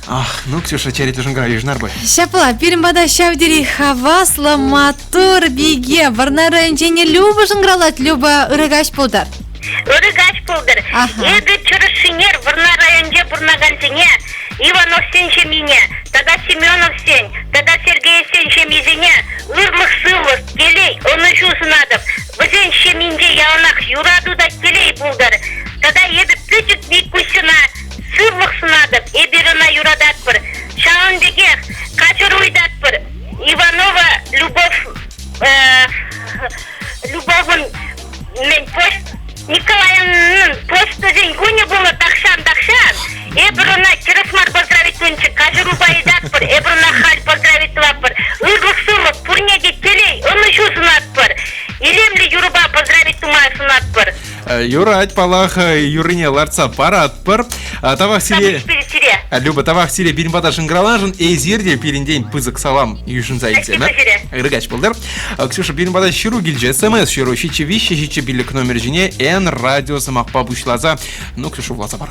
Ах, ну, Ксюша, черетлӗ шӑнкӑрав йышӑнар пуль.
Ҫапла, пирӗн пата ҫав тери хаваслӑ, маттур пике Вӑрнар районӗнчен Люба шӑнкӑравлать. Люба, ырӑ каҫ пултӑр.
Ырӑ каҫ пултӑр. Эпӗ Чӑрӑшшинер Вӑрнар районӗнче пурӑнакансене, Ивановсен ҫемйине тата Семеновсен тата Сергеевсен ҫемйисене ырлӑх-сывлӑх, телей, ӑнӑҫу сунатӑп. Вӗсен ҫемйинче яланах юрату та телей пултӑр. Тата эпӗ пӗчӗк Миккусьӑна сывлӑх сунатӑп, эпир ӑна юрататпӑр. Ҫавӑн пекех каҫару ыйтатпӑр. Иванова Любовь Любовӑн мӗн пост Николаевнӑн почтӑсен кунӗ пулнӑ тахҫан-тахҫан. Эпир ӑна тӗрӗс мар поздравить тунчӗ, каҫарупа ыйтатпӑр, эпир ӑна халь поздравить тӑватпӑр. Ырлӑх-сывлӑх, пурне те телей, ӑнӑҫу сунатпӑр. Илемлӗ юрӑпа поздравить тума сунатпӑр.
Юрать, паллах, юррине лартса паратпӑр. Тавах сире. Люба, тавах сире пирӗн пата шӑнкӑравланӑшӑн. Эсир те пирӗнтен пысӑк салам йышӑнса илсемӗр. Ырӑ каҫ пултӑр. Ксюша, пирӗн пата ҫыру килчӗ. СМС ҫыру ҫиччӗ виҫҫӗ ҫиччӗ пиллӗк номер ҫине Н радио сӑмахпа пуҫласа. Ну, Ксюша, вуласа пар.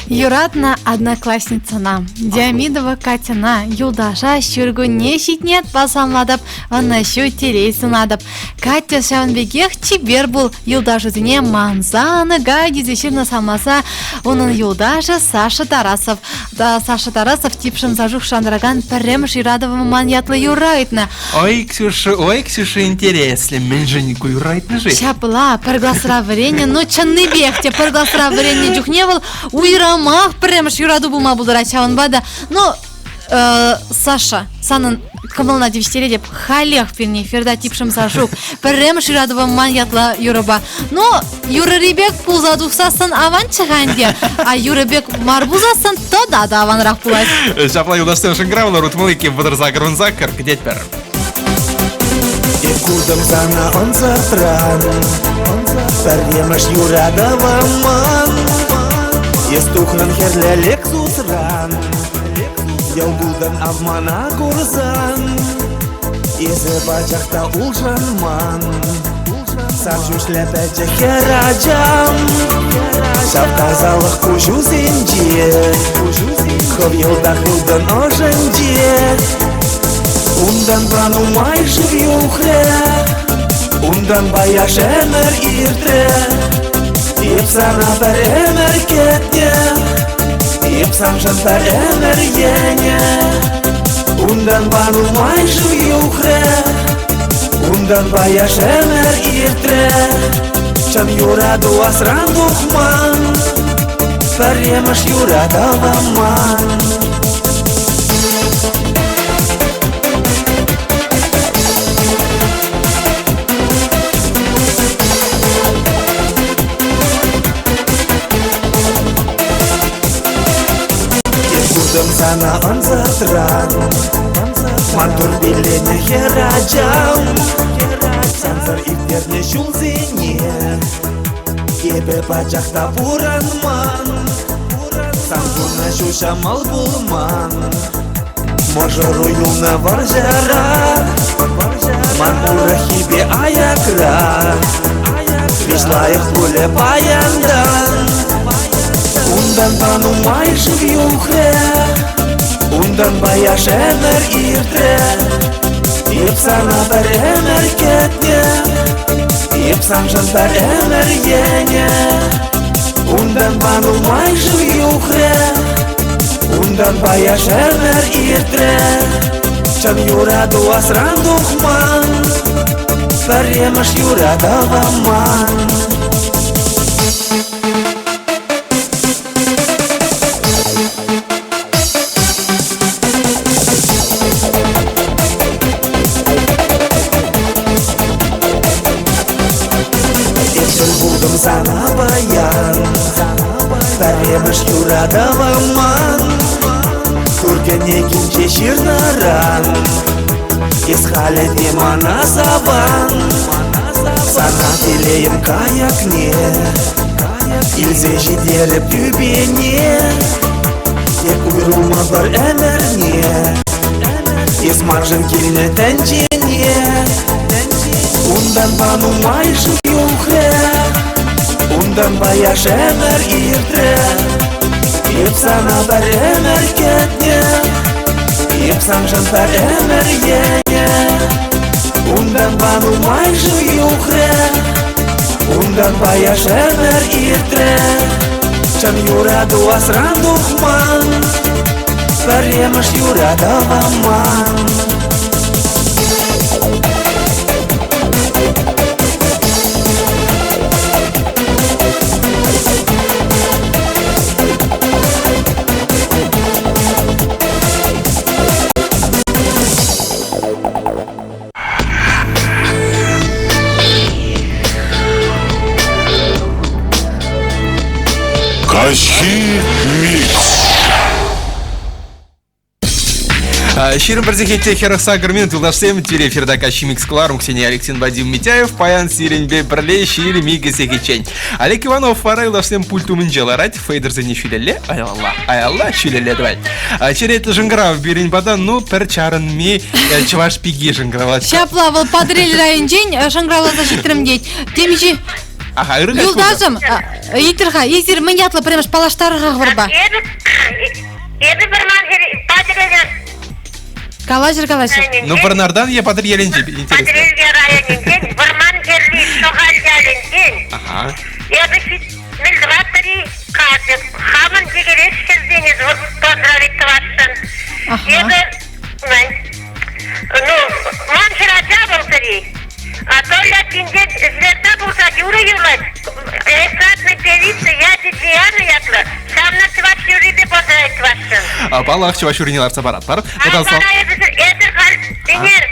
Юратнӑ одноклассницӑна, Диамидова Катьӑна, юлташа ҫуркунне ҫитне пасамлатӑп, ӑнӑҫу телей сунатӑп. Катя ҫавӑн пекех чипер пул, юлташӗсене манса ӑнӑка тесе ҫырнӑ самаса унӑн юлташӗ Саша Тарасов. Саша Тарасов типшӗм Сашук шантаракан пӗрремӗш юратӑвӑм ман ятлӑ юрра ыйтнӑ.
Ой, Ксюша, ой, Ксюша, интереслӗ, мӗншӗн ку юрра ыйтнӑ-ши?
Ҫапла, пӗр класра вӗреннӗ, но чӑннипех те пӗр класра вӗреннӗ чухне вӑл уйрӑмах пӗрремӗш юрату пулма пултарать ҫавӑнпа та, ну, Саша, санӑн кӑмӑлна тивӗҫтеретӗп. Халех пирӗн эфирта типшӗм Сашук. Пӗрремӗш юратӑвӑм ман ятлӑ юрӑпа. Ну, юрӑри пек пулса тухсассӑн аванччӗ-ха ӗнтӗ. А юрӑ пек мар пулсассӑн тата та аванрах пулать.
Ҫапла юлташсем шӑнкӑравлӑ 62 38 18 кӗтетпӗр.
Эп куртӑм сана ӑнсӑртран, Пӗрремӗш юратӑвӑм ман. Эс тухрӑн хӗрлӗ Лексусран, Йӑл култӑн авмана курсан. Эсӗ пачах та улшӑнман, Сан ҫӳҫлӗ пӗчӗк хӗрачам. Ҫав тасалӑх куҫусенче, Хӑв йӑлтах ылтӑн ӑшӗнче. Унтанпа нумай шыв юхрӗ, Унтанпа яш ӗмӗр иртрӗ. Эп сана пӗр ӗмӗр кӗтнӗ, Эп саншӑн пӗр ӗмӗр йӗнӗ. Унтанпа нумай шыв юхрӗ, Унтанпа яш ӗмӗр иртрӗ. Чӑн юрату асран тухман, Пӗрремӗш юратӑвӑм ман. сана ӑнсӑртран. Ман тур пилленӗ хӗр ачам. Сансӑр ирттернӗ ҫулсене эпӗ пачах та пурӑнман. Сан пурнӑҫу ҫӑмӑл пулман. Мӑшӑру юлнӑ вӑрҫӑра, ман урӑххипе аякра. Виҫ лайӑх пулӗ паянтан. Унтанпа нумай шыв юхрӗ, унтанпа яш ӗмӗр иртрӗ. Эп сана пӗр ӗмӗр кӗтнӗ, эп саншӑн пӗр ӗмӗр йӗнӗ. Унтанпа нумай шыв юхрӗ, унтанпа яш ӗмӗр иртрӗ. Чӑн юрату асран тухман, пӗрремӗш юратӑва ман. Эп тӗл пултӑм сана паян, пӗрремӗш юратӑва ман. Тур кӗнекинче ҫырнӑран, эс халӗ те мана саван. Сана телейӗм каякне илсе ҫитерӗп тӳпене. Тек уйрӑлмӑпӑр ӗмӗрне, эс маншӑн килнӗ тӗнчене. Унтанпа нумай шыв юхрӗ, унтанпа яш ӗмӗр иртрӗ. Эп сана пӗр ӗмӗр кӗтнӗ, эп саншӑн пӗр ӗмӗр йӗнӗ. Унтанпа нумай шыв юхрӗ, унтанпа яш ӗмӗр иртрӗ. Чӑн юрату асран тухман, пӗрремӗш юратӑва ман.
Каҫхи микс.
21 сехетте 48 минут юлташсем тӳре эфирта Каҫхи микс кӑларӑм Ксения Алексин Вадим Митяев паян сирӗнпе пӗрле 22 сехетчен. Олег Иванов вара юлташсем пульт умӗнче ларать, фейдерсене ҫӳлелле, аялла, аялла, ҫӳлелле тӑвать. Черетлӗ шӑнкӑрав пирӗн пата, ну, пӗр чарӑнми чӑваш пики шӑнкӑравлать.
Ҫапла вӑл Патӑрьел районӗнчен шӑнкӑравласа ҫитрӗм тет. Темиҫе
Аха, ырӑ каҫ
Юлташӑм, ыйтӑр-ха, эсир мӗн ятлӑ пӗрремӗш паллаштарӑр-ха хӑвӑрпа?
Эпӗ эпӗ вӑрман Патӑрьел
Калаҫӑр, калаҫӑр.
Ну, Вӑрнартан е Патӑрьелӗнче интересно.
Патӑрьел районӗнчен, вӑрман хӗрри Шӑхаль ялӗнчен.
Ага.
Эпӗ мӗн тӑваттӑри карчӑк. Хамӑн йӗкӗреш хӗрсене поздравить тӑвасшӑн. Эпӗ мӗн? Ну, ман хӗрача вӑл пӗри. А Толя кинчен звезда пулса юрӑ юрлать. Эстрадный певица ячӗ Диана ятлӑ. Ҫавна чӑваш юррипе поздравить тӑвасшӑн.
А, паллах, чӑваш юррине лартса паратпӑр.
А вара эсир халь ӗнер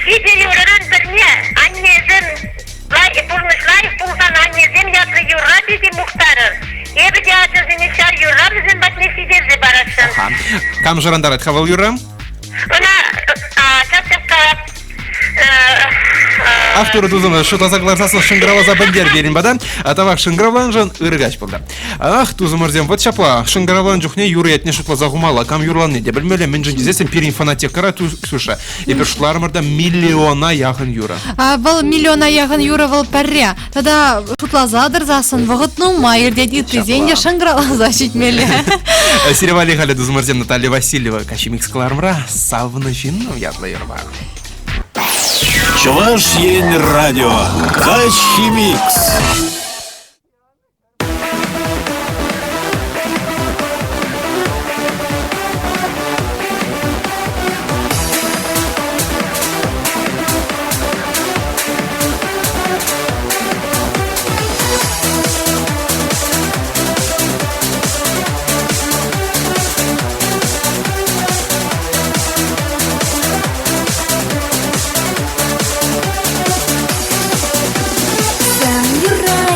ҫичӗ юрӑран пӗрне аннесем пурнӑҫ лайӑх пулсан аннесем ятлӑ юрра питӗ мухтарӑр. Эпӗ те ачасене ҫав юрра вӗсем патне ҫитерсе парасшӑн.
Кам шӑрантарать-ха вӑл юрра?
Ӑна час-час калап.
Ах, турӑ тусӑм, шутласа кӑларсассӑн шӑнкӑравласа пӗлтер пирӗн пата. Тавах шӑнкӑравланшӑн ырӑ каҫ пултӑр. Ах, тусӑмӑрсем, вот ҫапла, шӑнкӑравлан чухне юрӑ ятне шутласа хумалла. Кам юрланни те пӗлмелле, мӗншӗн тесессӗн пирӗн фонотекӑра, Ксюша, эпир шутларӑмӑр та миллиона яхӑн юрӑ.
А, вӑл миллиона яхӑн юрӑ вӑл пӗрре. Тата шутласа тӑрсассӑн вӑхӑт нумай иртет, ыттисен те шӑнкӑравласа ҫитмелле.
Сире валли халӗ тусӑмӑрсем Наталья Васильева Каҫимикс кӑларӑмра «Савнӑ ҫыннӑм» ятлӑ юрӑпа.
Чӑваш Ен радио. Каҫхи микс.
Сан юрату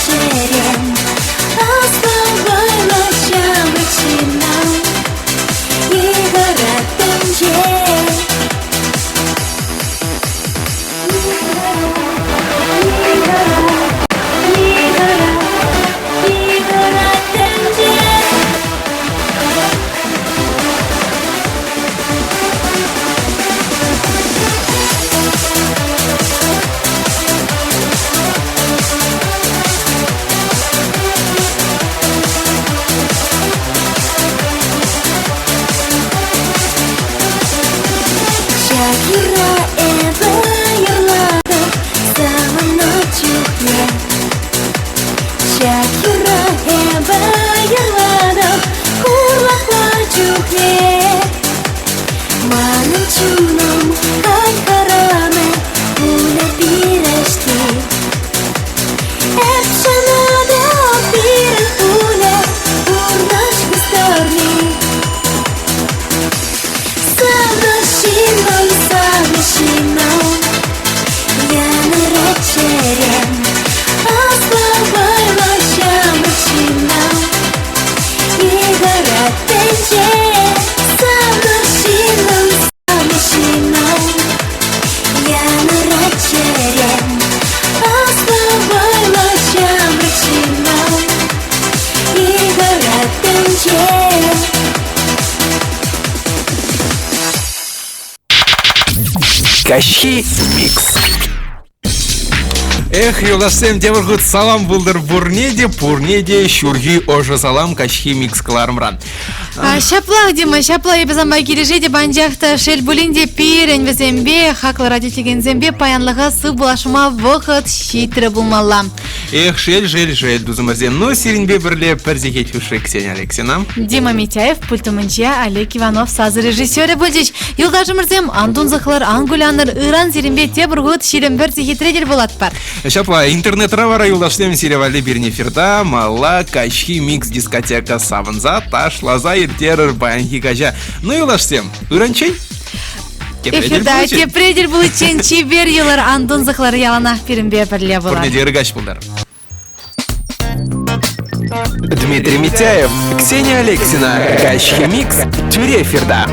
чӗрем. Аслӑ вӑйлӑ ҫамрӑк ҫынна йыхӑрать тӗнче. Йыхӑрать, йыхӑрать, йыхӑрать тӗнче. Ҫак юрра эпӗ юрлатӑп савӑннӑ чухне. Ҫак юрра эпӗ юрлатӑп хурлӑхлӑ чухне. Манӑн чунӑм халь хӑрамӗ пулӗ пирӗшти. Эп шанатӑп пирӗн пулӗ пурнӑҫ кустӑрми. Савнӑ ҫыннӑм, савнӑ ҫыннӑм, янӑрать чӗрем. Аслӑ вӑйлӑ ҫамрӑк ҫыннӑм, йыхӑрать тӗнче. Савнӑ ҫыннӑм, савнӑ ҫыннӑм, янӑрать чӗрем. Аслӑ вӑйлӑ ҫамрӑк ҫыннӑм, йыхӑрать тӗнче.
Каҫхи микс.
Эх, юлташсем, тепӗр хут салам пултӑр пурне те, пурне те ҫурхи ӑшӑ салам каҫхи микс кӑларӑмран.
Ҫапла, Дима, ҫапла эпӗ санпа килӗшетӗп, анчах та шел пулин те пирӗн вӗсемпе, хаклӑ радиотекенсемпе паянлӑха сыв пулашма вӑхӑт ҫитрӗ пулмалла.
Эх, шел, шел, шел, тусӑмӑрсем. Ну, сирӗнпе пӗрле пӗр сехет хушши Ксения Алексина.
Дима Митяев пульт умӗнче Олег Иванов сасӑ режиссерӗ пулчӗҫ. Юлташӑмӑрсем, ан тунсӑхлӑр, ан кулянӑр, ыран сирӗнпе тепӗр хут 21 сехетре тӗл пулатпӑр.
Ҫапла, интернетра вара юлташсем сире валли пирӗн эфирта малла каҫхи микс дискотека савӑнса ташласа ирттерӗр паянхи каҫа. Ну, юлташсем, ыранччен!
Эфирта тепре тӗл пуличчен чипер юлӑр, ан тунсӑхлӑр, яланах пирӗнпе пӗрле пулӑр.
Пурне те ырӑ каҫ пултӑр.
Дмитрий Митяев, Ксения Алексина, Каҫхи микс, тӳре эфирта.